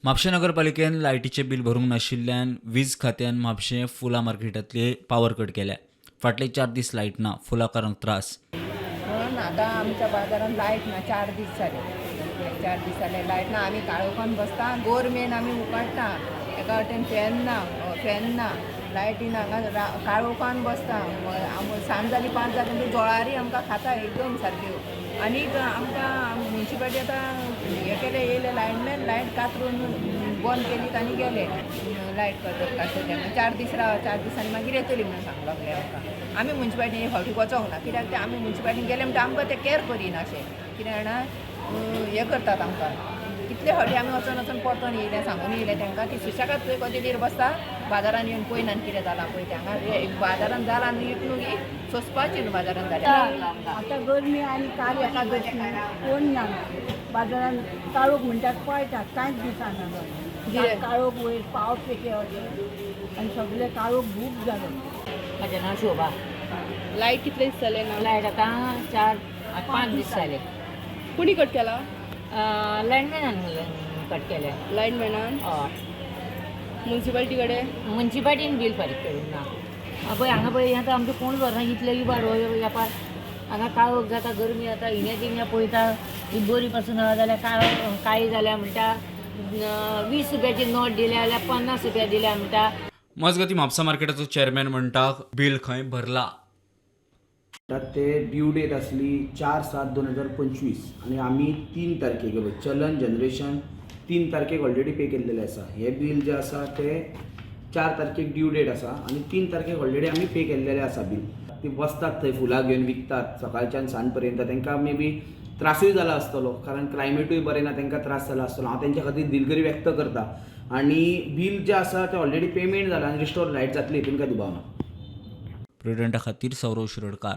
म्हापशें नगरपालिकेन लायटीचें बील भरूंक नाशिल्ल्यान वीज खात्यान म्हापशें फुलां मार्केटांतले पावर कट केल्या. फाटले 4 दीस लायट ना, फुलाकारांक त्रास. म्हणून आतां आमच्या बाजारान लायट ना, 4 दीस जाले, 4 दीस जाले लायट ना. आमी काळोखान बसता, गोरमेन आमी उकाडटा, एका वटेन फॅन ना, फॅन ना, लायटी ना, हांगा काळोखान बसता. सांज जाली, 5 जाली म्हणजे जळारी आमकां खाता एकदम सारक्यो. आनीक आमकां मुन्सिपालिटी आतां हें केलें, येयले लायनमॅन, लायट कातरून बंद केली आनी गेले. लायट कातरले 4 दीस राव, 4 दिसांनी मागीर येतली म्हणून सांगूंक लागले आमकां. आमी मुन्सिपालिटी हे फावटी वचोंक ना, कित्याक ते आमी मुन्सिपालिटीन गेले म्हणटा आमकां ते कॅर करिना अशें कितें जाणा, हें करतात आमकां. कितले फावटी आमी वचोन वचोन परतोन येयले, सांगून येयले तांकां. ती सुशेगाद थंय कॉटेजीर बसता, बाजारान येवन पळयना कितें जालां पळय तें. हांगा बाजारान जालां न्हू इतलो की सोंसपाचें न्हू बाजारान जालें. आतां गरमी आनी काल एकादशी, कोण ना बाजारान, काळोख म्हणटात पळटात, कांयच दिसना, काळोख वयर पावस एके आनी सगळे काळोख धूप जालो. म्हाजें नांव शोभा. लायट कितले दीस जाले ना? लायट आतां 4-5 दीस जाले. कोणी कट केला? लायनमॅनान कट केले. लायनमॅनान? हय. मुन्सिपालिटी कडेन? मुन्सिपालिटीन बील फारीक करूंक ना. पळय हांगा पळय, आतां आमचें कोण व्हरना इतले इबाड हो वेपार. हांगा काळोख जाता, गरमी जाता, हिंगा तिंगा पळयता, ही बरी पासून आहा जाल्यार काळ काळी जाल्या म्हणटा. 20 रुपयाची नोट दिल्या जाल्यार 50 रुपया दिल्या म्हणटा. मजगतीं म्हापसा मार्केटाचो चेअरमॅन म्हणटा बील खंय भरला. ते ड्यू डेट आसली 4/7/2025 आनी आमी 3 तारखेक गेलो. चलन जनरेशन 3 तारखेक ऑलरेडी पे केल्लेलें आसा. हें बील जें आसा तें 4 तारखेक ड्यू डेट आसा आनी 3 तारखेक ऑलरेडी आमी पे केल्लेलें आसा बील. ती बसतात थंय फुलां घेवन विकतात सकाळच्यान सांज पर्यंत. तांकां मे बी त्रासूय जाला आसतलो, कारण क्लायमेटूय बरें ना, तांकां त्रास जाला आसतलो. हांव तेंच्या खातीर दिलगिरी व्यक्त करता आनी बील जें आसा तें ऑलरेडी पेमेंट जालां आनी रिस्टोर लायट जातली हितून कांय दुबाव ना. प्रुडंटा खातीर सौरव शिरोडकार.